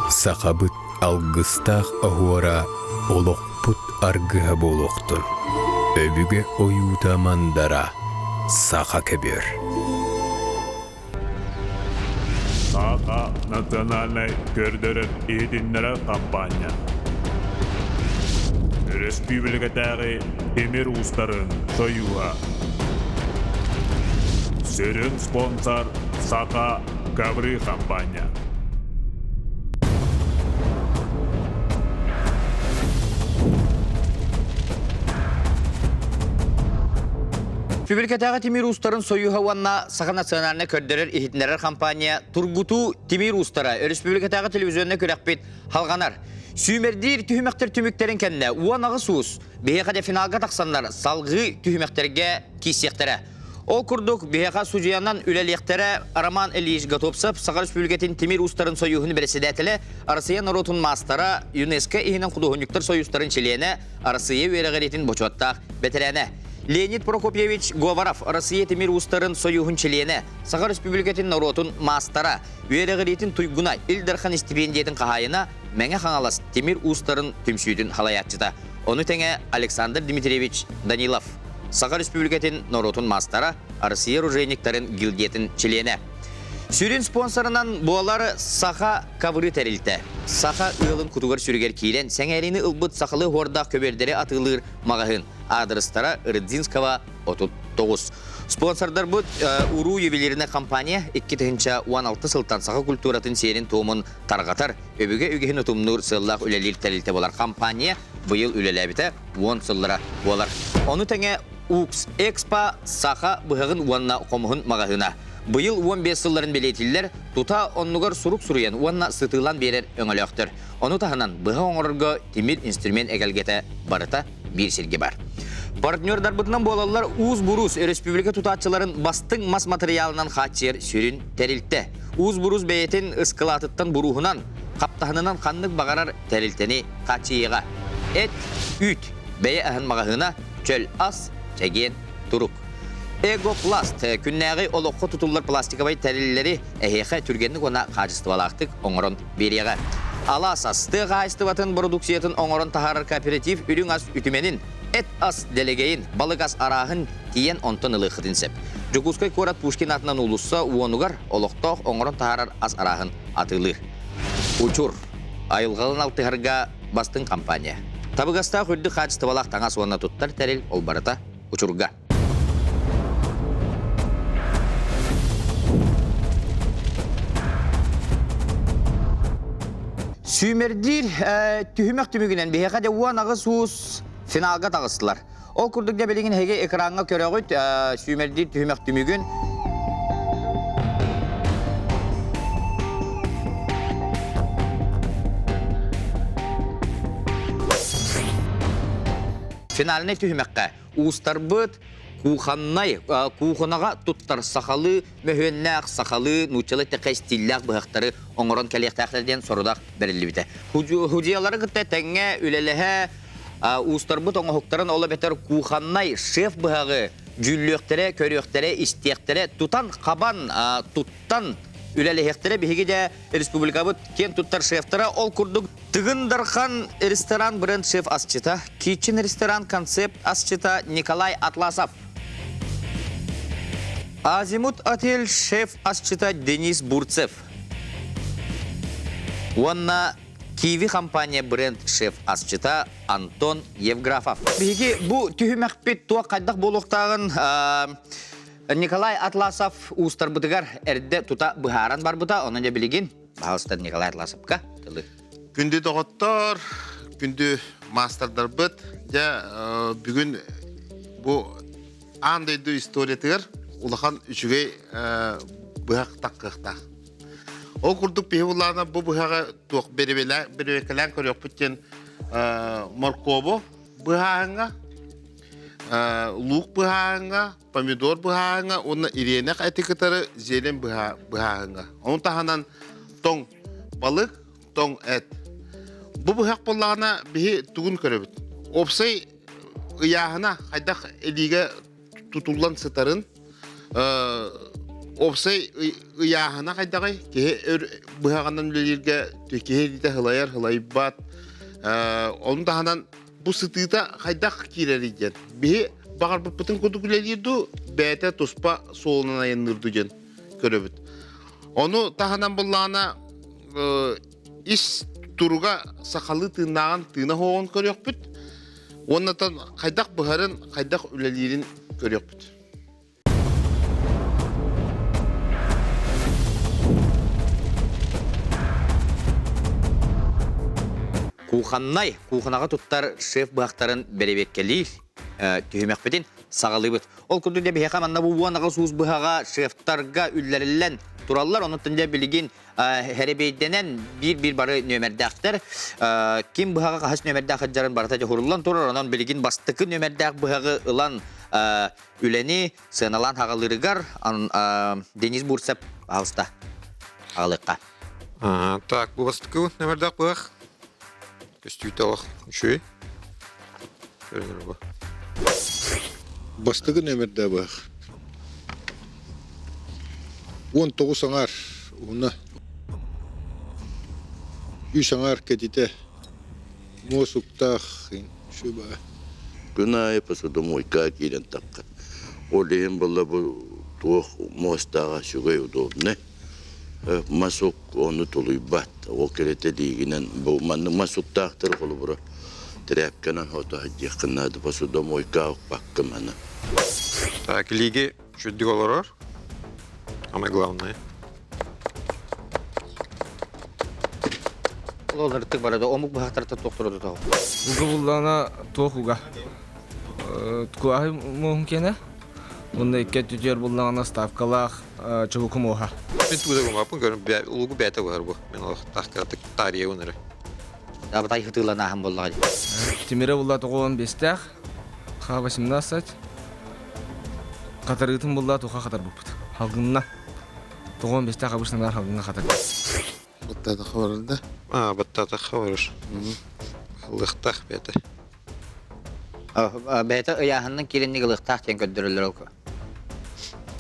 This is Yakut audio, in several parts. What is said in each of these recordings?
Сахабыт алгыстаах оһуора олохпут аргыһа буолуохтун. Өбүгэ ойуута мандара саха көбүөр. Саха национальнай көрдөрөр иһитиннэрэр хампаанньа. Өрөспүүбүлүкэтээҕи тимир уустарын сойууһа. Сүрүн спонсор Саха ковры хампаанньа. Түбүлкэтээҕи тимир уустарын сойууһа уонна Саха национальнай көрдөрөр-иһитиннэрэр компания Тургутуу тимир уустара өрөспүүбүлүкэтээҕи телевизионнай күрэхпит халҕанар. Сүүмэрдиир түһүмэхтэр түмүктэрин кэннэ 18 уус биһиэхэ де финалга тахсаннар салгыы түһүмэхтэргэ киирсиэхтэрэ. Ол курдук, биһиэхэ судьуйанан үлэлиэхтэрэ Роман Ильич Готовцев, Саха Республикатын тимир уустарын сойууһун бэрэссэдээтэлэ, Арассыыйа норуотун маастара, ЮНЕСКО иһинэн худуоһунньуктар сойуустарын чилиэнэ, Арассыыйа үөрэҕириитин бочуоттаах бэтэрээнэ. Леонид Прокопьевич Говоров, Россия тимир уустарын сойууһун чилиэнэ, Саха Республикатын норуотун маастара, үөрэҕириитин туйгуна, Ил Дархан истипиэндийэтин хаһаайына, Мэҥэ Хаҥалас тимир уустарын түмсүүтүн салайааччыта. Ону тэҥэ Александр Дмитриевич Данилов, Саха Республикатын норуотун маастара, Россия оружейниктарын гильдиятын чилиэнэ. Сүрүн спонсорынан буолар Саха ковры тэрилтэ. Саха ыалын кутугар-сүрүгэр киирэн сэҥээриини ылбыт сахалыы оһуордаах көбүөрдэри атыылыыр маҕаһыын. Аадырыстара Рыдзинского 39. Спонсордарбыт Уруу ювелирная компания 2016 сылтан саха культуратын сиэрин-туомун тарҕатар, өбүгэ үгэһин утумнуур сыаллаах үлэлиир тэрилтэ буолар компания быйыл үлэлээбитэ 10 сыллара буолар. Ону тэҥэ Укс Экспо саха быһаҕын уонна хомуһун маҕаһыына. Быйыл 15 сылларын бэлиэтииллэр, тута оннугар сурук суруйан уонна сытыылан биэрэр өҥөлөөхтөр. Ону таһынан быһа оҥорорго тимир инструмент эгэлгэтэ барыта биир сиргэ бар. Партнердарбытынан буолаллар Уус Буруус өрөспүүбүлүкэ тутааччыларын бастыҥ мас матырыйаалынан хааччыйар сүрүн тэрилтэ. Уус Буруус бэйэтин ыскылаатыттан бурууһунан, хаптаһынынан ханнык баҕарар тэрилтэни хааччыйыаҕа. Эт, үүт, бэйэ аһын маҕаһыына, чөл ас, чэгиэн турук. Эгопласт күннээҕи олоххо тутуллар пластиковай тэриллэри эһиэхэ түргэнник уонна хаачыстыбалаахтык оҥорон биэриэҕэ. Алаас ас тыа хаһаайыстыбатын бородууксуйатын оҥорон таһаарар кооператив үрүҥ ас үтүмэнин, эт ас дэлэгэйин, балык ас арааһын тиийэн онтон ылыаххытын сөп. Дьокуускай куорат Пушкин атынан уулусса уонугар олохтоох оҥорон таһаарар ас арааһын атыылыыр. Учур айылҕалын алтыһарга бастыҥ компания. Табыгастаах үрдүк хаачыстыбалаах таҥас уонна туттар тэрил ол барыта Учурга. Сүүмэрдиир түһүмэх түмүгүнэн биһиэхэ дьэ 18 уус финалга таҕыстылар. Ол курдук дьэ билигин эһиги экраҥҥа көрөҕүт сүүмэрдиир түһүмэх түмүгүн. Финальнай түһүмэххэ уустарбыт кухоннай кухонаҕа туттар сахалыы мөһүөннээх сахалыы нууччалыы эттэххэ стиллээх быһахтары оҥорон кэлиэхтээхтэр диэн сорудах бэриллибитэ. Худьуялары кытта тэҥҥэ үлэлэһэ уустарбыт оҥоһуктарын ол эбэтэр кухоннай шеф быһаҕы дьүүллүөхтэрэ, көрүөхтэрэ, истиэхтэрэ, тутан-хабан, туттан үлэлэһиэхтэрэ. Биһиги дьэ республикабыт киэн туттар шефтара ол курдук Тыгын Дархан ресторан бренд-шеф асчыта, Kitchen ресторан концепт асчыта Николай Атласов. Азимут отель шеф асчыта Денис Бурцев. Уонна Киви компания бренд-шеф асчыта Антон Евграфов. Биһиги бу түһүмэхпит туох хайдах буолуохтааҕын Николай Атласов уустарбытыгар эрдэ тута быһааран барбыта. Онон дьэ билигин Баһылыстар Николай Атласовка тылы. Күндү доҕоттор, күндү маастардарбыт, дьэ бүгүн бу аан дойду историятыгар улахан үчүгэй быһах таккыахтаах. Ол курдук биһи буллаана бу быһаҕы туох бэрэбиэркэлээн көрүөхпүт диэн моркуобу быһааһыҥҥа, луук быһааһыҥҥа, помидор быһааһыҥҥа уонна ириэнэх эти кытары зелень быһааһыҥҥа. Ону таһынан тоҥ балык, тоҥ эт. Бу быһах буоллаҕына биһи тугун көрөбүт? Уопсай ыйааһына хайдах илиигэ тутуллан сытарын. Уопсай ыйааһына хайдаҕый? Киһи өр быһаҕынан үлэлииргэ киһи илиитэ сылайар, сылайбат. Ону таһынан бу сытыыта хайдах киирэрий диэн. Биһи баҕарбыппытын курдук үлэлиир дуу, бэйэтэ туспа суолунан айанныыр дуу диэн көрөбүт. Ону таһынан буллаҕына ис туруга сахалыы тыыннааҕын тыына хоҕун көрүөхпүт. Уонна хайдах быһарын, хайдах үлэлиирин көрүөхпүт. Кухоннай, кухонаҕа туттар шеф быһахтарын бэрэбиэркэлиир түһүмэхпитин саҕалыыбыт. Ол курдук дьэ биһиэхэ манна бу 18 уус быһаҕа шефтарга үллэриллэн тураллар. Онон дьэ билигин Хэрэбиэйдэнэн биир-биир бары нүөмэрдээхтэр. Ким быһаҕы хаһыс нүөмэрдээх сылдьарын барыта дьоһуруллан турар. Онон билигин бастакы нүөмэрдээх быһаҕы ылан үлэни сыаналаан хаҕалыырыгар Денис Бурцев аҕыста аҕалыахха. Так, бу бастакы нүөмэрдээх быһах. Көстүүтэ олох үчүгэй. Көрүнэр бу. Бастакы нүөмэрдээх быһах. 19 аҥаар уһуна. Үс аҥаар кэтитэ. Муос уктаах шуба. Күн аайы посудомойка киирэн тахха. Ол иһин буолла бу туох муостааҕа үчүгэй удобный. Мас ук ону тулуйбат. Ол кэрэтэ диигинэн бу маннык мас уктаахтар холобура тряпканан хото сылдьыаххын наада посудомойка укпаккын маны. Так, лиги чүддүк олорор. Самое главное. Ол ырытык барада омук быһахтарта туохтара тутау. Уга буллаана туох уга. Куаһы муоһун киэнэ. Уонна икки өттүтүгэр буллаҕына ставкалаах чубуку муоһа. Мин тугу да гыммаппын көрөн улугу бэйэтэ быһар бу. Мин олох кыратык таарыйабын эрэ. Абатай хытыыланааһын буоллаҕа дии. Тимирэ булла тоҕуон биэстээх, ха 18. Хатарыытын булла туха хатарбыппыт. Халгынна. Тоҕуон биэстээх обычно наар халгыҥҥа хатар. Баттаатахха барар да? Аа, баттаатахха барар. Ылыахтаах бэйэтэ. Бэйэтэ ыйааһынынан киирэнник ылыахтаах диэн көрдөрөллөр ол.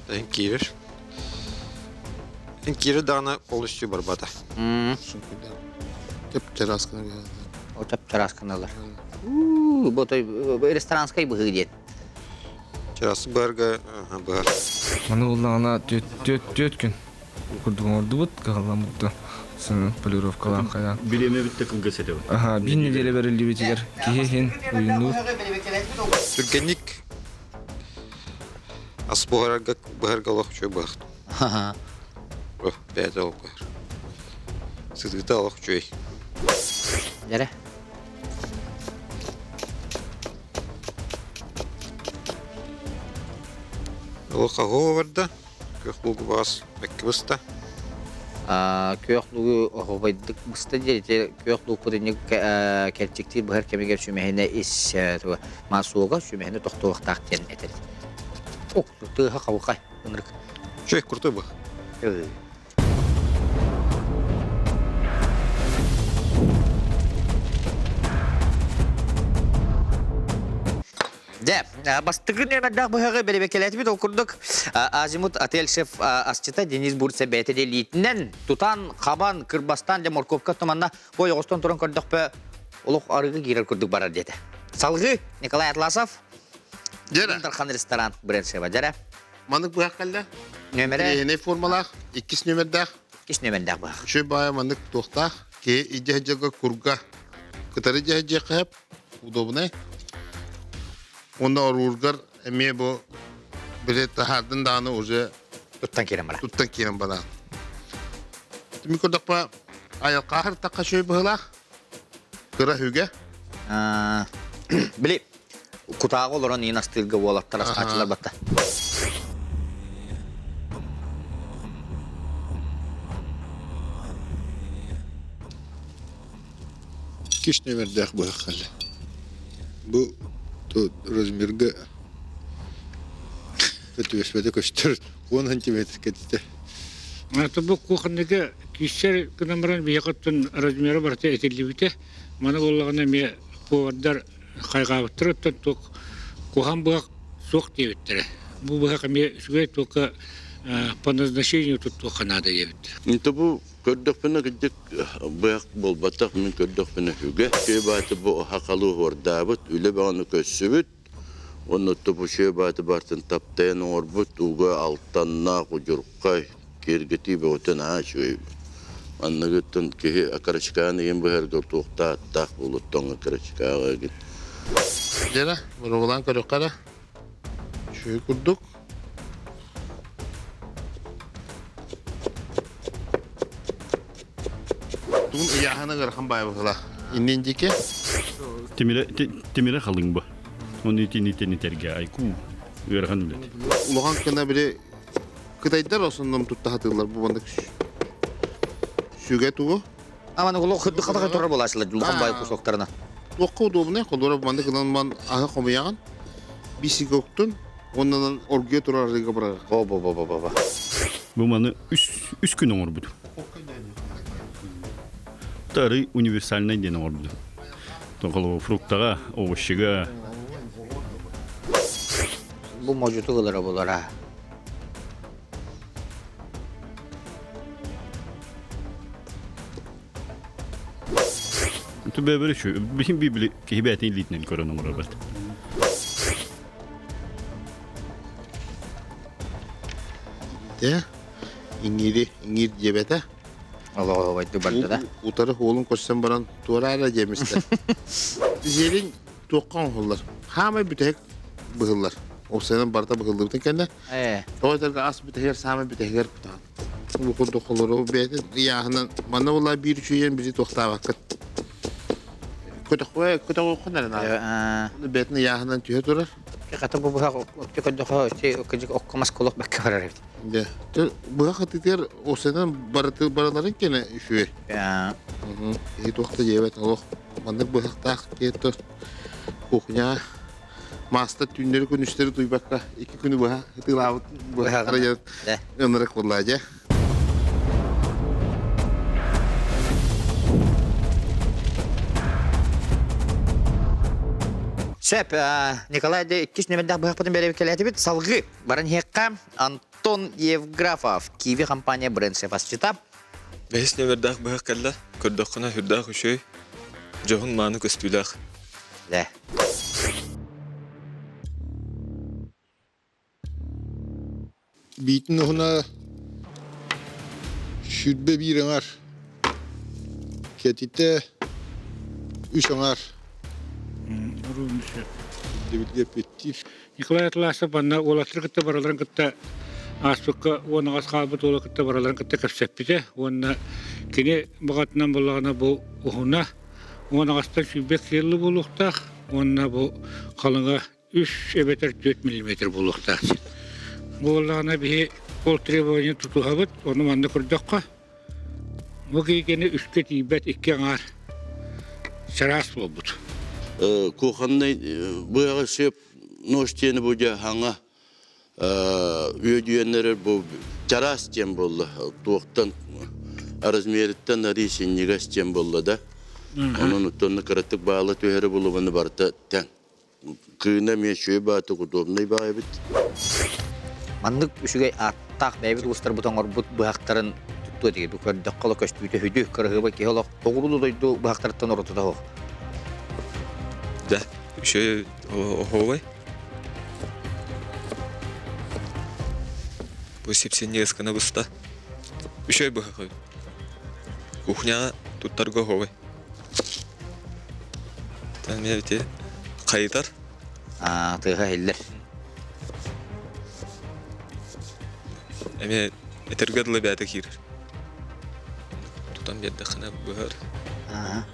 Эн киирэр. Эн киирэр даҕаны полностью барбата. Чап-чараас гына О чап-чараас гыналар. Бу той ресторанскай быһыы диэн. Чараас быһарга быһар. Маны буллаҕына түөрт күн курдук оҥордубут, кыһалламмыт полировкалаан хайаан. Бириэмэ бүттэ кылгас этэ. Аха, биир неделя бэриллибитигэр киһи иһин уйуннуур. Түргэнник ас буһарарга быһарга олох үчүгэй быһах. Бэйэтэ олох быһар. Сытыыта олох үчүгэй. Дьэрэ. Олох аһоо барда. Күөх луугу баҕас бэккэ быста. Күөх луугу оһуобайдык быста диэн ити күөх луукпут инник кэрчиктиир быһар кэмигэр сүмэһинэ ис массуога сүмэһинэ тохтуохтаах диэн этэр. Ок, тыаһа хабылхай ынырык. Чэй, крутой был. Дьэ, бастакы нүөмэрдээх быһаҕы бэрэбиэркэлээтибит. Ол курдук, Азимут отель шеф асчыта Денис Бурцев бэйэтэ илиитинэн тутан, хабан, кырбастаан, дьэ моркуопка туманна бу ойоҕостон туран көрдөхпө, олох арыгы киирэр курдук барар диэтэ. Салгыы Николай Атласов, Дьэрэ. Дархан ресторан бренд-шефа. Дьэрэ. Маннык быһах кэллэ. Нүөмэрэ? Интэриэһинэй формалаах, иккис нүөмэрдээх. Иккис нүөмэрдээх быһах. Үчүгэй баайа маннык туохтаах. Киһи идьэ курга кытары дьэһдьиэххэ удобнай. Уонна оруургар эмиэ бу били таһаардын даҕаны уже туттан киирэн баран. Туттан киирэн баран. Түмүк көрдөхпө айылҕа тахха шөй быһылаах кыра хүгэ. Били кутааҕа олорон иин астыырга уолаттар астааччылар батта. Иккис нүөмэрдээх быһах кэллэ. Бу размерга түбэспэтэ көстөр 10 сантиметр кэтитэ. Это бу кухонныга киссер гынан баран биһиэхэ оттон размера барыта этиллибитэ. Маны буоллаҕына эмиэ повардар хайҕаабыттар оттон туох куһаҕан быһах суох диэбиттэрэ. Бу быһах эмиэ үчүгэй туохха По назначению туттуохха наада диэбит. Инте бу көрдөхпүнэ кырдьык быһах буолбатах, мин көрдөхпүнэ үгэ. Үчүгэй бааты бу хахалы уһуордаабыт, үлэ бөҕөнү көссүбүт. Уонна бу үчүгэй бааты бартын таптайан оҥорбут, уга алтаннаах, удьурхай, киэргэтии бөҕөтө наһаа үчүгэй. Манныгыттан киһи окорочкаан ыйын быһарга туохтааттаах буолуттан окорочкааҕа игин. Дьэ, боруобалаан көрүөххэ эрэ. Үчүгэй курдук. Тугун ыйааһына ыарахан баай быһыла. Иннин диэки. Тимирэ тимирэ халыҥ бу. Оны итини тэнитэргэ айку ыарахан үлэт. Улахан кына били кытайдар осонном тутта хатыыллар бу маннык сүгэ тугу? Аман олох хырдык хатаҕа турар буолаачылар улахан баай кусоктарына. Туохха удобнай холура маннык ынан ман аһы хомуйаҕын бисигэ уктун оннунан оргуйа турар арыыга быраҕар. Бо бо бо бо бо. Бу маны үс үс күн оҥорбутум. Тары универсальный диэн оҥорбутум. Тоҕолоҕу фруктаҕа, овощига. Бу модьуту ылара булара. Түбэбэри şu, биһин бибили киһи бэйэтин илиитинэн көрөн оҥоробут. Те, иҥиири иҥиир диэбэтэ. Олоҕобойду барда да. Утары уолун көрсөн баран туора эрэ диэмистэ. Зелень туохха оҥоһуллар? Хаамай бүтэһик быһыллар. Уопсайынан барыта быһыллыбытын кэннэ Тоҕо этэргэ ас бүтэһигэр саамай бүтэһигэр кутаҕын. Бу курдук холору бэйэтин ыйааһынан манна буолла биир үчүгэйин бири туохтаабаккын. Көтөххө көтөҕүөххүн эрэ наада. Бэйэтин ыйааһынан түһэ турар. Хата бу быһах көрдөхө кыдьык окко маска олох бэккэ барар эбит. Дьэ, быһах ытытыгар уопсайынан барыты барыларын кэнэ үчүгэй. Киһи туох да диэбэт олох маннык быһахтаах киһи кухня Маастар түүннэри күнүстэри тууйбакка икки күнү быһа ытыылаабыт быһахтара диэн ынырык буолла дьэ. Сөп, Николай де иккис нөмердээх быһахпытын бэрэбиккэлээтибит. Салгыы баран иһиэххэ Антон Евграфов, Киви компания бренд шеф-асчыта. Бэһис нөмердээх быһах кэллэ. Көрдөххүнэ сүрдээх үчүгэй, дьоһун мааны көстүүлээх. Дэ. Биитин уһуна 21 аҥар, кэтитэ үс аҥар. Ирдэбилгэ эппиэттиир. Николай Атласов манна уолаттары кытта бараларын кытта ааспыкка уон аҕыс хаалбыт уола кытта бараларын кытта кэпсэппитэ уонна кини баҕатынан буоллаҕына бу уһуна уон аҕастан 100 кило буолуохтаах уонна бу халыҥа үс эбэтэр 4 миллиметр буолуохтаах. Буоллаҕына биһи ол требование тутуһабыт, ону манна көрдөххө, бу киһини үскэ тиийбэт икки аҥаар чараас буолбут. Кухонный быһаҕы сөп нож диэни бу дьэ хаҥа үөдүйэн эрэр бу чараас диэн буолла туохтан размериттан арыы синньигэс диэн буолла да онон оттон кыратык баала түһэрэ булубаны барыта тэҥ кыына эмиэ үчүгэй баатык удобный баа эбит. Маннык үчүгэй ааттаах бэйэбит уустарбыт оҥорбут быһахтарын туттуо этигит. Бу көрдөххө олох көстүүтэ үһүдү, кыраһыабай киһи олох оҕуруну дойду быһахтарыттан оротута суох. Да, үчүгэй оһуобай. Бу сипсинньигэс гына буста. Үчүгэй быһах. Кухняҕа туттарга оһуобай. Эмиэ ити хайытар. Аа, тыаһа иһиллэр. Эмиэ этэргэ дылы бэйэтэ киирэр. Тутан биэрдэххинэ быһар. Аа.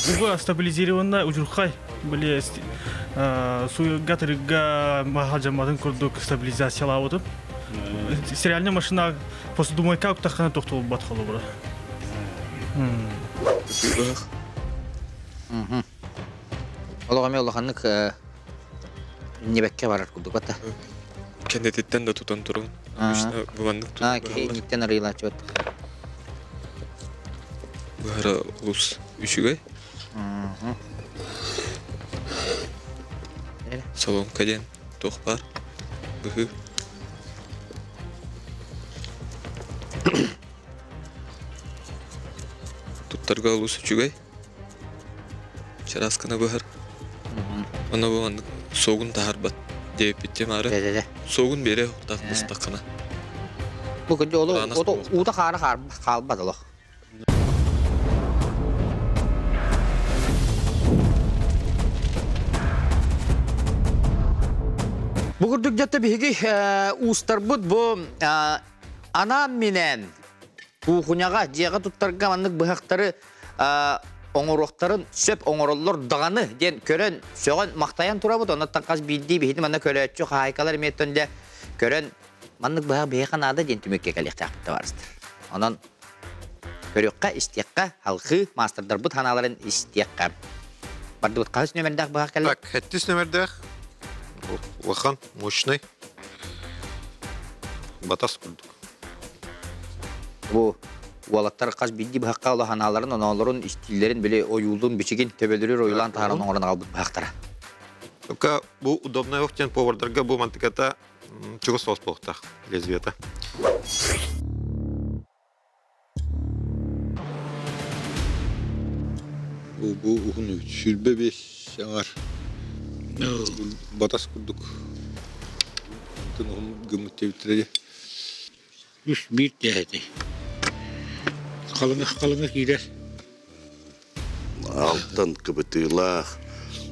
Уга стабилизированная удьурхай били суйга тырыгга махалдьамматын курдук стабилизациялаабытым. Сериальная машина посудомойка уктаххана тохтолбат холобура. Олох эмиэ улаханнык небекке барар курдук бата. Кэннититтэн да тутан турун. Обычно бываннык А, киһи инниттэн арыйлааччыбат. Быһара олус үчүгэй. Соломка диэн туох баар? Быһыы. Туттарга олус үчүгэй. Чараас гына быһар. Ону бу маннык суогун таһарбат диэбиппит маары. Суогун биэрэ уктаах быстаххына. Бу күндү олу уута хаара хаалбат олох. Бу курдук дьатта биһиги уустарбыт бу анаан-минээн куухуняҕа дьиэҕэ туттарга маннык быһахтары оҥоруохтарын сөп оҥороллор даҕаны диэн көрөн сөҕөн махтайан турабыт оннуттан хас биирдии биһиги манна көрөөччү хаһаайкалар эмиэттэн дьэ көрөн маннык быһах биһиэхэ наада диэн түмүккэ кэлиэхтээхпит табаарыстар онон көрүөххэ истиэххэ халхыы маастардарбыт ханааларын истиэххэ бардыбыт хаһыс нүөмэрдээх быһах кэллэ Так, хэттис нүөмэрдээх улахан мощный батас курдук Бу уолаттар хас биирдии быһахха улаханааларын, оноолорун, истииллэрин, били ойуулун, бичигин төбөлөрүр ойуулаан таһааран оҥорон аҕалбыт быһахтара. Только бу удобный ох диэн повардарга бу мантыката чугас соҕус буолуохтаах лезвиета. Бу уһун 25 аҥар батас курдук онтон уһун гыммыт диэбиттэрэ Үс биир тээһэти. Халыҥа халыҥа киирэр. Алтан кыбытыылаах,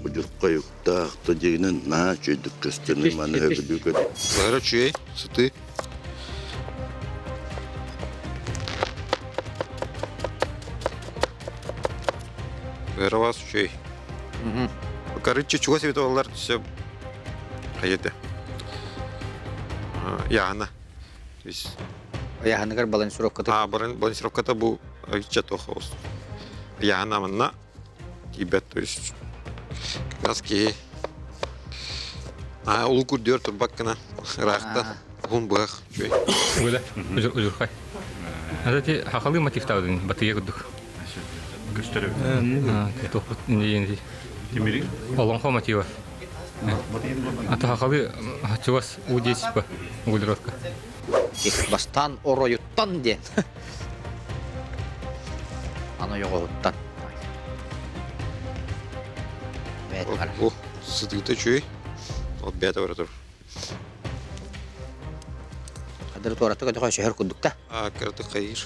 удьурхайыктаах, то дьиҥинэн наһаа үчүгэйдик көстөнү маны сөбүлүү көрдүм. Быһара үчүгэй, сытыы. Быһара вас үчүгэй. Короче, чугас эбит олар все хайыты. Яна. Ыйааһыныгар балансировката. А, балансировката бу ыччат охоос. Ыйааһына манна тиийбэт, то есть как раз киһи а улуу күрдүөр турбат гына ыраахтан уһун быһах үчүгэй. Угула, удьурхай. Это ти хахалы мотивтаабытын батыйа курдук. Көстөр. Тохпут Тимири. Олоҥхо мотива. Атахалы чугас У10 ба углеродка. Бастаан оройуттан диэн. Аны ойоҕоһуттан. Бэт бар. Бу сытыыта үчүгэй. От бэйэтэ бара тур. Хадыры туораттык өтөхө сөһөр курдук да. А, кыратык хайыр.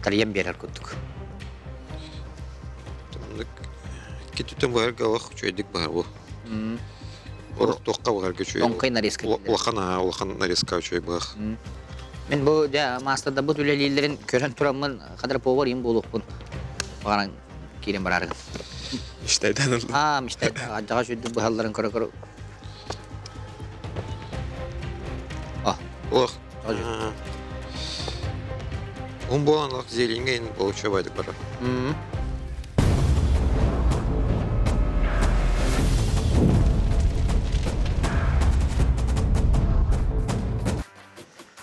Тарыйан биэрэр курдук. Китүтэн быһарга олох үчүгэйдик быһар бу. Орох туохха быһарга үчүгэй. Оҥкой нарезка. Улахан улахан нарезка үчүгэй быһах. Мин бу дьэ маастардарбыт үлэлииллэрин көрөн тураммын хадыр повар им буолуохпун баҕаран киирэн бараарыгын. Мечтайдан ылла. Аа, мечтайдан адьаҕа сүрдүк быһалларын көрө-көрө. А. Олох. Ун буолан олох зелиҥҥэ ин получа байдык барар.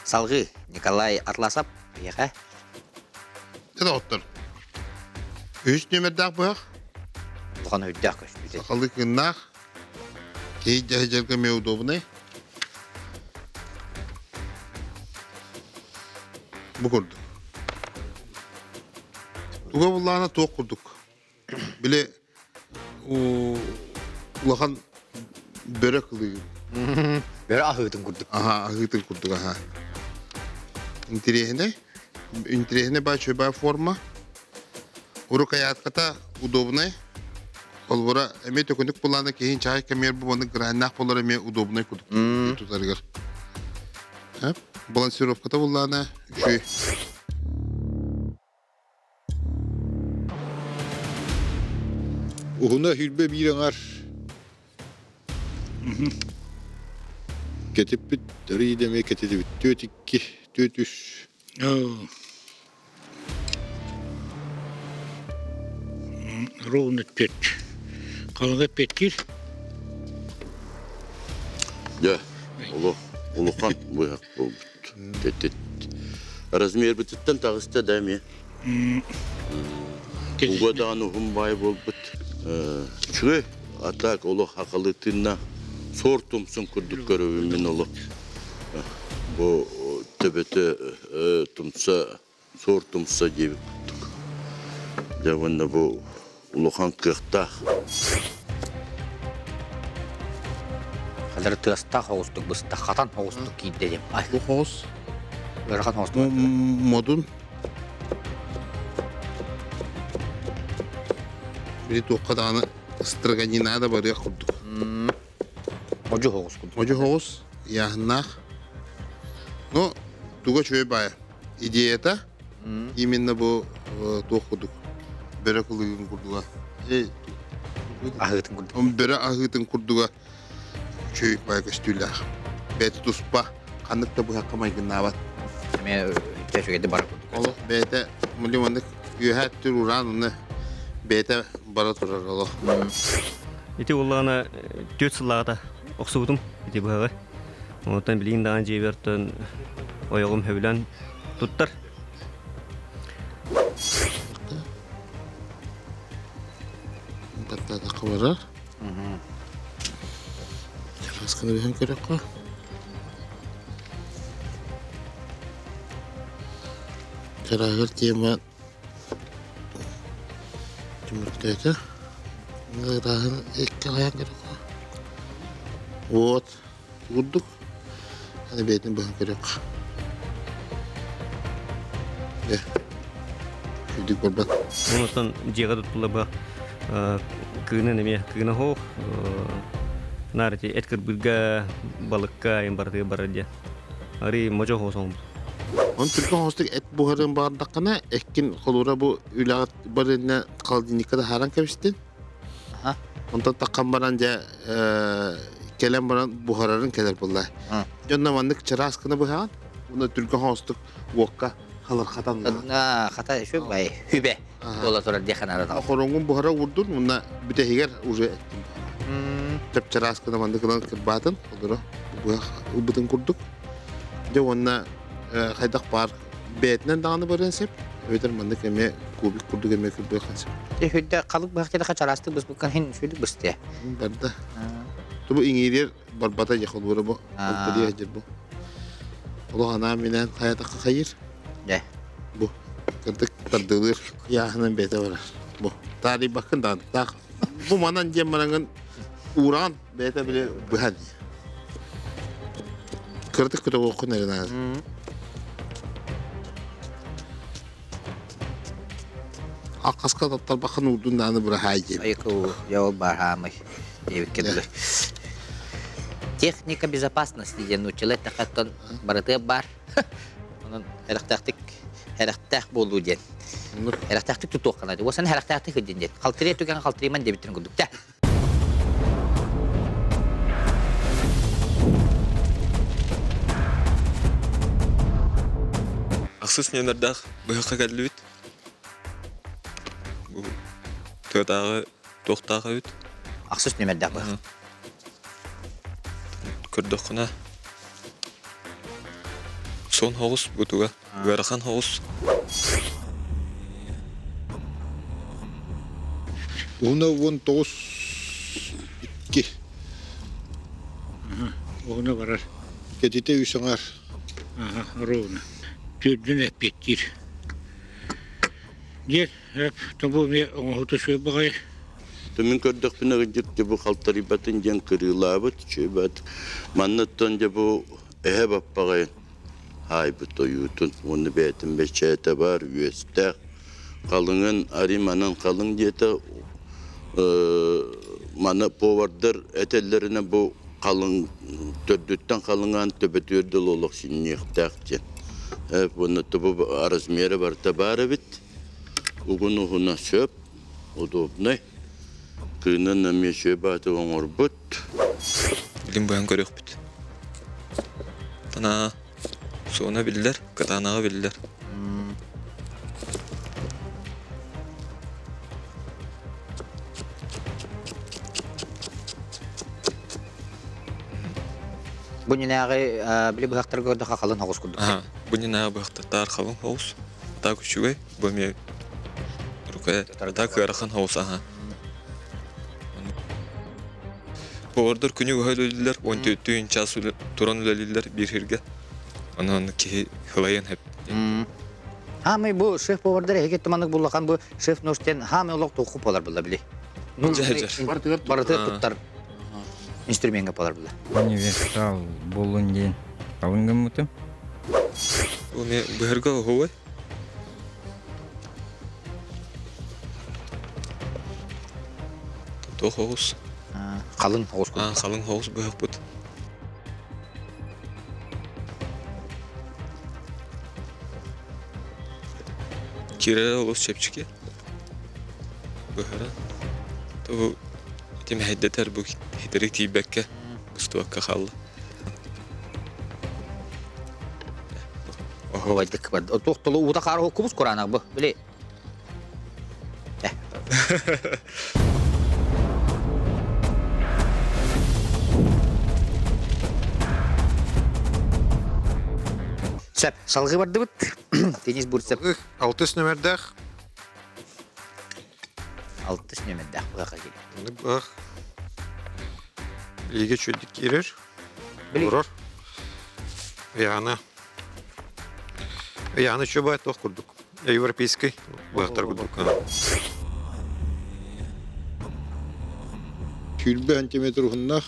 Салгыы Николай Атласов биһиэхэ. Доҕоттор, үһүс нүөмэрдээх быһах. Улахан өйдөөх көстүүтэ. Сахалыы кыннаах, киһи дьаһыдьарга эмиэ удобнай. Бу курдук. Туга буллаана туох курдук. Били улахан бөрө кылыы. Бөрө аһыытын курдук. Аха, аһыытын курдук, аха. Интересный. Интересный ба чөбө форма. Рукоятката удобный. Холбура эмиэ төкүнүк булаана киһин чай кэмиэр бу маны граннаах болар эмиэ удобный курдук тутарыгар. Балансировката буллаана үчүгэй. Уһуна хүрбэ биир аҥар кэтиппит арыйда эмиэ кэтитибит түөрт икки түөрт үс Ровно пять. Халыҥа пяткир. Дьэ, улахан быһах буолбут. Кэтит. Размербытыттан таҕыста да эмиэ. Уга даҕаны уһун баай буолбут. Үчүгэй, а так олох хахалы тыынна сор тумсун курдук көрөбүн мин олох. Бу төбөтө тумса суор тумса диэбит курдук. Дьэ уонна бу улахан кыахтаах. Хадары тыастаах оҕустук быста, хатан оҕустук киирдэ диэн. Бу хоҕус. Ыарахан оҕустук. Модун. Били туохха даҕаны строганина да барыах курдук. Модьу оҕус курдук. Модьу оҕус, яһыннаах. Ну, туга үчүгэй баайа. Идеята именно бу туох курдук бөрө кылыгын курдуга аһыытын курдук бөрө аһыытын курдуга үчүгэй баайа көстүүлээх бэйэтэ туспа ханнык да быһахха майгыннаабат эмиэ үчүгэйдик бара курдук олох бэйэтэ мили маннык үөһээ өттүр ураан уну бэйэтэ бара турар олох Ити уллаана түөрт сыллааҕыта охсубутум ити быһаҕы. Онтон билигин даҕаны дьиэбэр ойоҕум сөбүлээн туттар. Баттаатахха барар. Чарасканы биһэн көрөххө. Чараагыр тема түмүктээтэ. Ырааһын икки хайан көрөххө. Вот. Курдук. Аны бэйэтин быһан көрүөх. Дьэ. Үрдүк барбат. Онуттан дьиэҕэ туттулла бу кыынын эмиэ кыына хоох наар ити эт кырбыырга балыкка айын барытыгар барар диэн. Арый модьу хоос оҥорбут. Он түргэн хоостук эт буһарын баҕардаххына, эккин холуура бу үлэҕит барынна холодильникка да хааран кэбистин. Онтон таххан баран дьэ кэлэн баран буһарарын кэлэр буолла. Дьонно маннык чараас гына быһаҕын. Уна түргэн хоостук уокка халырхатан. Хата үчүгэй хүбэ буола турар диэхэ наада. Хороҥун буһара уурдун уонна бүтэһигэр уже эттим. Чап-чараас гына маннык ылан кырбаатын, олоро быһах ылбытын курдук. Дьэ уонна хайдах баар бэйэтинэн даҕаны барыан сөп, эбэтэр маннык эмиэ кубик курдук эмиэ кырбыахха сөп. Хүдэ халык быһах диэхэ чараастык быспыккан хин сүлүк быстыа. Барда. Тубу иҥиирер барбата дьэ холуура бу. Алтырыа дьэр бу. Олох анаан минээн хайатахха хайыр. Дьэ. Бу кырдык тардылыыр яаһынан бэйэтэ барар. Бу таарыйбаккын даҕаны. Таах бу манан диэн бараҥын уураан бэйэтэ били быһан. Кыратык көтөҕүөххүн эрэ наада. Аккаска таттарбаккын уурдун дааны быраһаай диэн. Айку, я ол бараамай диэбиккэ дылы. Техника безопасности диэн нууччалыы эттэххэ барытыа баар. Онон эрэхтээхтик эрэхтээх буолуу диэн. Эрэхтээхтик тутуохха наада. Уосан эрэхтээхтик диэн диэн. Халтырия түгэн халтырыйман диэбиттэрин курдук. Ахсыс нүөмэрдээх быһахха кэллибит. Бу тыатааҕы туохтаах эбит? Ахсыс нүөмэрдээх быһах. Көрдөххүнэ суон соҕус бутуга Ыарахан соҕус. Уһуна 19 2. Уһуна барар. Кэтитэ үс аҥар. Аха, ровно. Төрдүн эппиэттиир. Диэн, тобу эмиэ оҥоһута үчүгэй баҕайы. Мин көрдөхпүнэ дьикти бу халтарыйбатын диэн кырыылаабыт, үчүгэй Манныттан дьэ бу эһэ баппаҕайын Хаайбыт ойуутун уонна бэйэтин бэчээтэ баар үөстээх халыҥын ариманан халыҥ диэтэ маны повардар этэллэринэн бу халыҥ төрдүттэн халыҥаан төбөтүгэр дылы олох синньиэхтээх диэн уонна бу размера барыта баар эбит угун уһуна сөп удобнай кыынан эмиэ үчүгэй баатык оҥорбут Илин быһан көрүөхпүт. Танаа суона биллэр, кытаанаҕа биллэр. Бу нинээҕи били быһахтарга көрдөххө халын хоҕус курдук. Бу нинээҕи быһахтар таар халын хоҕус. Атаак үчүгэй, бу эмиэ. Оннук э. Так ыарахан хаус аха. Повардар күнү быһа үлэлииллэр, 14 час туран үлэлииллэр биир сиргэ. Онон киһи хылайан хэп. Хаамай бу шеф повардар эһиги туманнык буллахан бу шеф нож диэн хаамай олох туоху болар булла били. Барытыгар туттар инструментга болар булла. Универсал болун диэн алын гыммытым. Уме быһырга оһуой. Туох оҕус? Халыҥ оҕус. Халыҥ оҕус быһахпыт. Киирэрэ олус чэпчэки. Быһара. Бу ити мэһэйдэтэр бу хитэрик тиийбэккэ быстыбакка хаалла. Оһуобайдык бар. Туох толу уута хаар кубус кураанах бу. Били. Сөп, салгыы бардыбыт. Денис Бурцев. Алтыс нөмердээх. Алтыс нөмердээх быһаха киирэр. Оннук быһах. Лига чүддүк киирэр. Олорор. Ыйаана. Ыйаана чуба туох курдук. Европейский быһахтар курдук. Сүүрбэ сантиметр уһуннаах.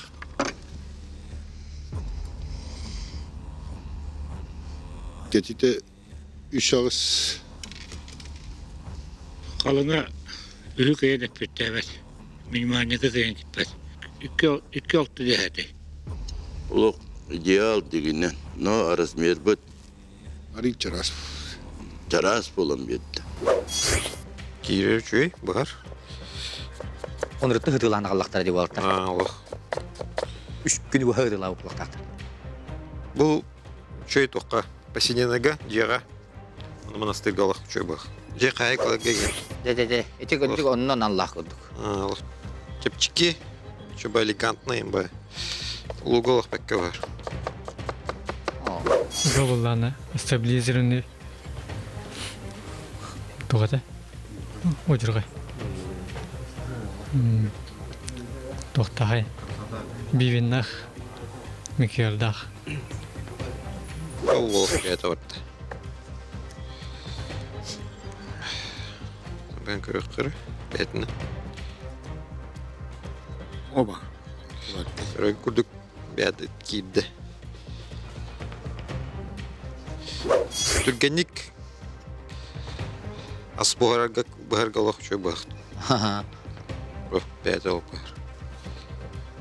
Кэтитэ үс аҕыс. Халыҥа үһү кыйан эппиттээбэт, минимальнайга кыйан типпэт. Икки алты дэһэтэй. Олох идеал дигинэн, но размербыт Арый чараас. Чараас буолан биэрдэ. Киирэр үчүгэй, быһар. Онурутта хытыылаан аҕаллахтара дии буолтар. Олох. Үс күнү быһа ытыылаабыт буолуохтаахтар. Бу үчүгэй туохха Посиненага дьиэҕэ ону монастырга олох үчүгэй быһах. Дьиэ хаайык ген. Дэ дэ дэ. Ити кырдьык оннун аллаах курдук. Олох чэпчэки, чуба элегантный ба. Луга олох бэккэ бар. Буллаана стабилизированный тугата удьурҕай туохтаахай бивиннах микердаах Ол это вот. Бен көрөккөрү бэтини. Оба. Көрө курдук бэт киирдэ. Түргэнник ас буһарарга быһарга олох үчүгэй быһах. Бэйэтэ олох быһар.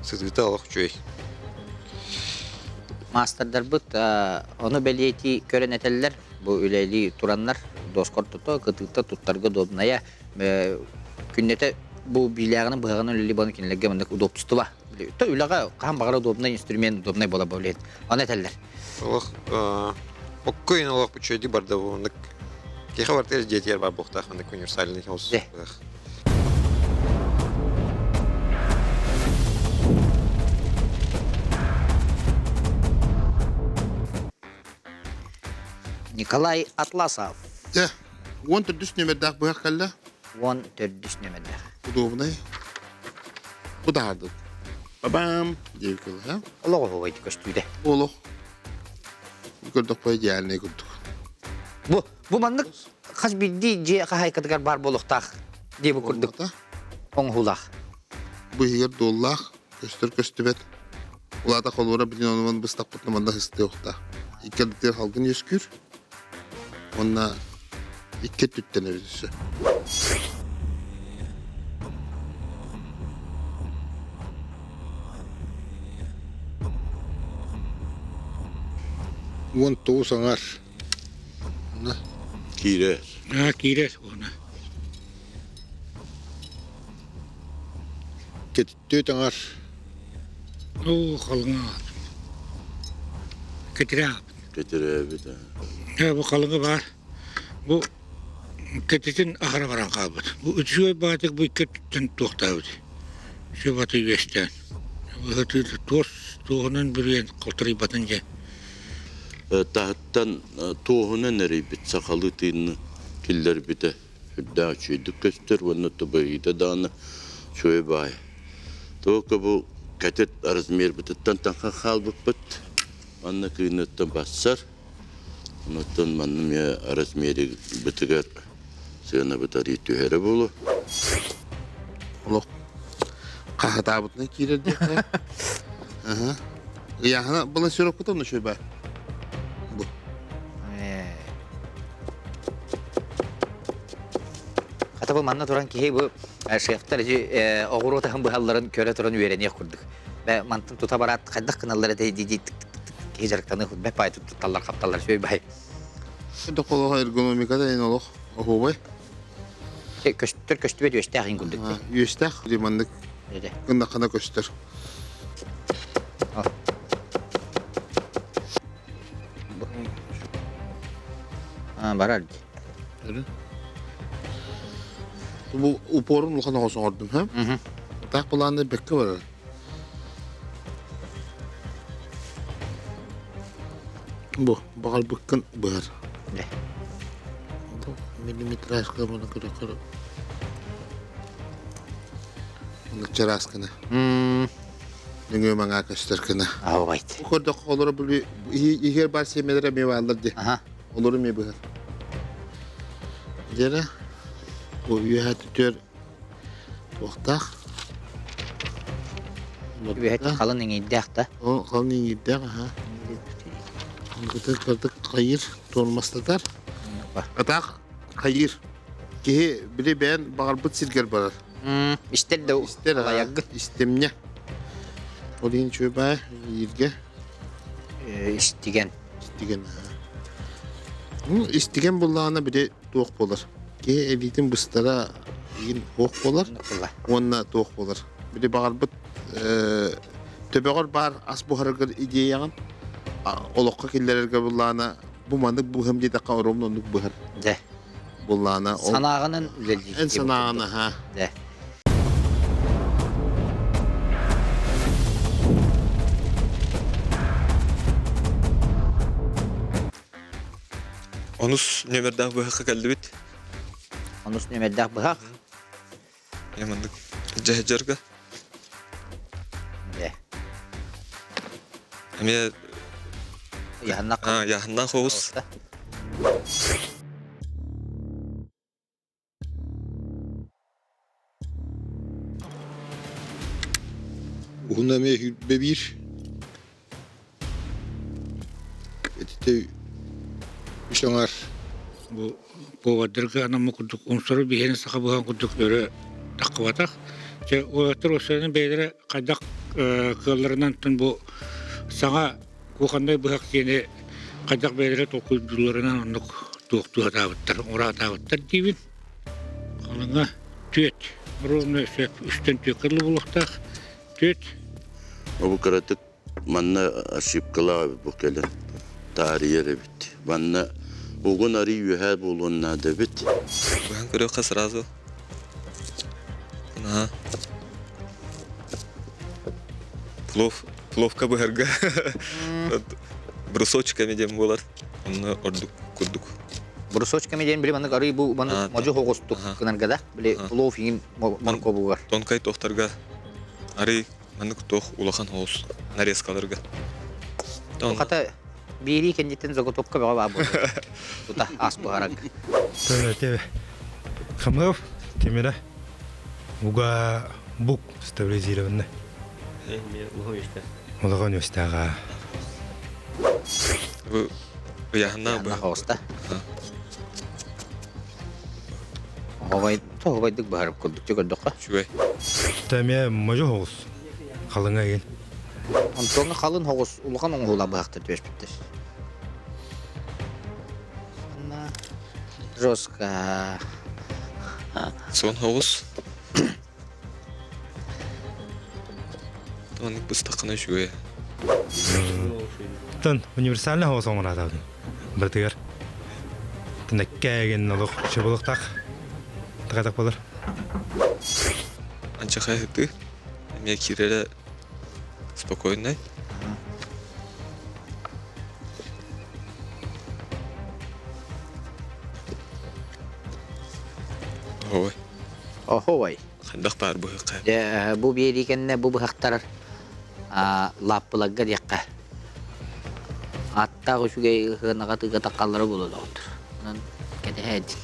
Сытыыта олох үчүгэй. Маастардарбыт ону бэлиэтии көрөн этэллэр. Бу үлэлии тураннар доскор тута, кытыыта туттарга удобная. Күннэтэ бу биилээҕинэн быһаҕынан үлэлии буолан кинилэргэ маннык удобство. То үлэҕэ хаһан баҕарар удобный инструмент удобный буола бу Ону этэллэр. Олох оккойун олох үчүгэйдик барда бу оннук киһи барытыгар дьиэтигэр бар буохтаах оннук универсальный хаус. Николай Атласов. Дьэ, 14 нүөмэрдээх быһах кэллэ. 14 нүөмэрдээх. Удобный. Бу даһардыт. Бабам диэбит кылыһа. Олох оһуобайдык көстүүдэ. Олох. Көрдөхпө идеальный курдук. Бу бу маннык хас биирдии дьиэ хаһаайкатыгар баар буолуохтаах дии бу курдук оҥоһуулаах. Бу иһигэр дуоллаах, көстөр көстүбэт. Улаата холуора билин онуман быстахпытына манна сыстыахтаах. Икки ардытыгар халгын үөскүүр. Уонна икки өттүттэн өссө. 19 аҥар. Киирэр. Аа, киирэр уона. Кэтиттүөт аҥар. Оо, халыҥа. Кэтирээбит. Кэтирээбит. Ээ, бу халыҥа баар. Бу кэтитин аһара баран хаалбыт. Бу үчүгэй баатык бу икки өттүттэн туохтаабыт. Үчүгэй баатык үөстээн. Быһытыы туос туоһунан бүрүйэн халтарыйбатын дьэ. Таһыттан туоһунан эрийбит сахалыы тыынны киллэрбитэ. Үрдээх үчүгэйдик көстөр уонна тубайыыта даҕаны үчүгэй баай. Только бу кэтит размербытыттан таҥха хаалбыппыт. Манна кыыныттан бассар. Онуттан манна эмиэ размербытыгар сыанабыт арыый түһэрэ буолуо. Олох хаһытаабытынан киирэр диэххэ. Аха. Ыйааһына балансировката онно үчүгэй баар. Бу. Хата бу манна туран киһи бу шефтэр оҕуруот аһын быһалларын көрө туран үөрэниэх курдук. Бэ мантан тута бараат хайдах гыналлар этэй дии киһи дьарыктаныах бэ пай тутталлар хапталлар сүөй бай. Доколоҕо эргономиката эн олох оһуобай. Көстөр көстүбэт үөстээх ин курдук. Үөстээх маннык гыннаххына көстөр. Барар. Бу упорун улахан оҕо оҥордум, һэ? Таах былааны бэккэ барар. Бу баҕарбыккын быһар. Миллиметражка маны көрө-көрө. Чарааскына. Нөҥүө маҥаа көстөр гына. Аабайт. Бу көрдөххө олоро били иһигэр бар сиэмэлэр эмиэ бааллар дии. Олору эмиэ быһар. Дьэрэ бу үөһэ түтүөр туохтаах. Үөһэ халын иҥийдээх да. Ол халын иҥийдээх аха. Кытыр кырдык хайыр туормастатар. Атаах хайыр. Киһи били бэйэн баҕарбыт сиргэр барар. Истэр да истэр аҕайаргыт. Истимньэ. Ол иһин үчүгэй ииргэ. Истигэн. Истигэн. Истигэн буллаҕына били туох буолар. Киһи эбиитин быстара игин туох буолар. Уонна туох буолар. Били баҕарбыт төбөҕөр баар ас буһараргар идеяҕын олоххо киллэрэргэ буллаҕына бу маннык быһым диэтэххэ оромно оннук быһар. Дьэ. Буллаана ол Санааҕынан үлэлиир. Эн санааҕын аха. Дьэ. Онус нүөмэрдээх быһахха кэллибит. Онус нүөмэрдээх быһах. Маннык дьэһдьэргэ. Дьэ. Эмиэ Яһанна яһанна хоус. Уһун эмиэ сүүрбэ биир. Итити үс аҥар. Бу повардарга анаммыт курдук умсары биһиэнэ саха быһан курдук өрө таххыбатах. Чэ, уолаттар уопсайынан бэйэлэрэ хайдах кыалларынан бу саҥа кухоннай быһах диэни хайдах бэйэлэрэ толкуйдуулларынан оннук туохтуу сатаабыттар, ураатаабыттар диибин. Халыҥа түөт, ровно сөп үстэн түөккэ дылы буолуохтаах. Түөт. Бу кыратык манна ошибкалаах эбит бу кэлэн таарыйар эбит. Манна угун арый үөһээ буолуон наада эбит. Быһан көрүөххэ сразу. Наһаа. Плов, пловка быһарга брусочками диэн буолар. Онно ордук курдук. Брусочками диэн били маннык арый бу маннык модьу хоҕустук гынарга да били плов иҥин моркуобугар. Тонкай туохтарга арый маннык туох улахан хоҕус нарезкаларга. Хата биэрии кэнниттэн заготовка бөҕө баа буолла. Тута ас буһараг. Төбө Хамыов Тимирэ уга бук стабилизированный. Улахан үстээҕэ. Бу ыйаһынна бу. Хоста. Оҕой тоҕойдук баһарып курдук көрдөххө. Үчүгэй. Тэмиэ модьу хоҕус. Халыҥа игин. Онтуоҥҥа халын хоҕус улахан оҥоһуулаах быһахтар түбэспиттэр. Жестко. Сон хоҕус. Оннук быстаххына үчүгэй. Тон универсальный хоҕус оҥораатабын. Братыгар. Тэнэккээгин олох чобулуктах. Тахатах болар. Анча хайыты. Эмиэ киирэрэ спокойнай. Оһуой. Хайдах баар быһыахха. Дьэ, бу биэрии кэннэ бу быһахтар лааппыларга диэххэ. Аттаах үчүгэй ыһыанаҕа тыга таххаллара буолуо доҕоттор. Онон кэтэһээдин.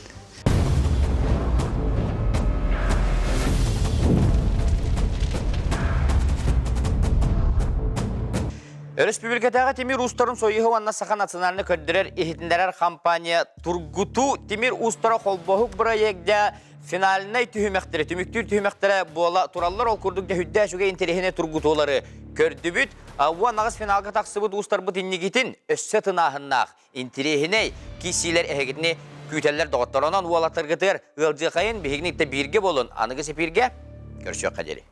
Өрөспүүбүлүкэтээҕи тимир уустарын союһа уонна Саха национальнай көрдөрөр иһитиннэрэр компания Тургутуу тимир уустара холбоһук бырайыакда финальнай түһүмэхтэрэ, түмүктүүр түһүмэхтэрэ буола тураллар. Ол курдук дьэ үчүгэй интэриэһинэй тургутуулары көрдүбүт. 18 финалга тахсыбыт уустарбыт иннигитин өссө тынааһыннаах, интэриэһинэй киирсиилэр эһигитини күүтэллэр доҕоттор. Онон уолаттаргытыгар ыалдьыахайын биһигини бииргэ буолун аныгы сепииргэ көрсүөххэ диэри.